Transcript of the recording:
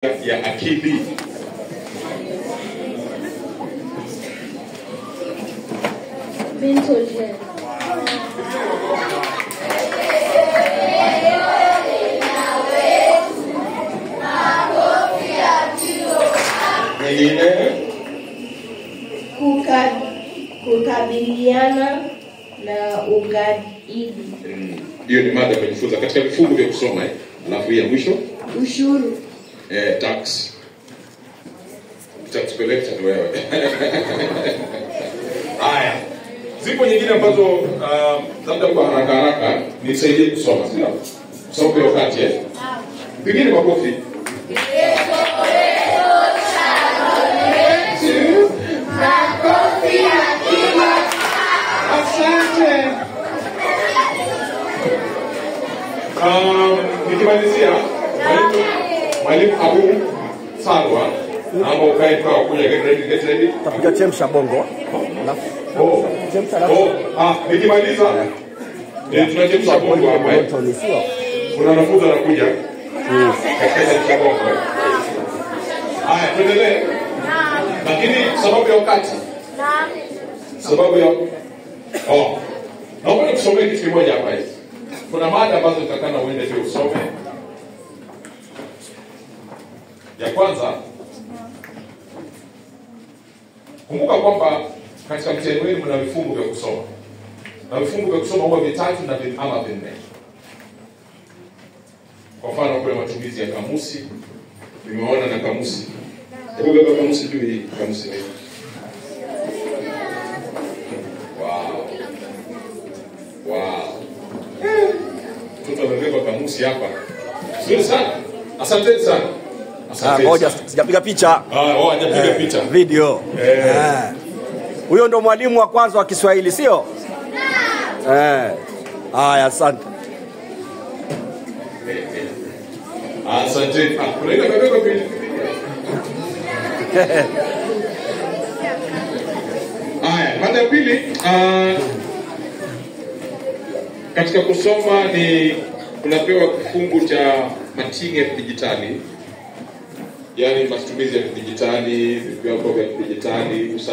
Ya akili. Mental health. Nyingine. Kukabiliana na ugaidi. Hiyo ni mada tumejifunza katika vifungu vya kusoma eh. Alafu ya mwisho ushuru. Tax. Tax collector wewe. Haya. Zipo nyingine ambazo labda kwa haraka haraka nisaidie kusoma, sio? Kusoma wakati eh. Pigeni makofi. Makofi yakiwa. Asante. Nikimalizia Mwalimu Abu Salwa naomba ukae kwa kuja get ready, get ready. Tapiga chemsha bongo. Oh. Oh, nikimaliza tunachemsha bongo hapa. Kuna wanafunzi wanakuja. Katika chemsha bongo. Haya, tuendelee. Lakini sababu ya wakati. Sababu ya naomba nikusomee kitu kimoja hapa hivi. Kuna mada ambazo nitakana uende pia usome. Ya kwanza, kumbuka kwamba katika mtihani wenu mna vifungu vya kusoma. Na vifungu vya kusoma huwa vitatu na ama vinne. Kwa mfano kuna matumizi ya kamusi, nimeona na kamusi. Hebu beba kamusi juu hii, kamusi hii. Wow. Wow. Mtoto amebeba kamusi hapa. Nzuri sana. Asante sana. Ngoja sijapiga picha. Hajapiga picha. Video. Huyo ndo mwalimu wa kwanza wa Kiswahili, sio? Haya, asante. Asante. Kuna ile bebeba pili. Haya, mada ya pili katika kusoma ni unapewa kifungu cha matinge ya kidijitali. Yaani matumizi ya kidijitali, viwango vya kidijitali.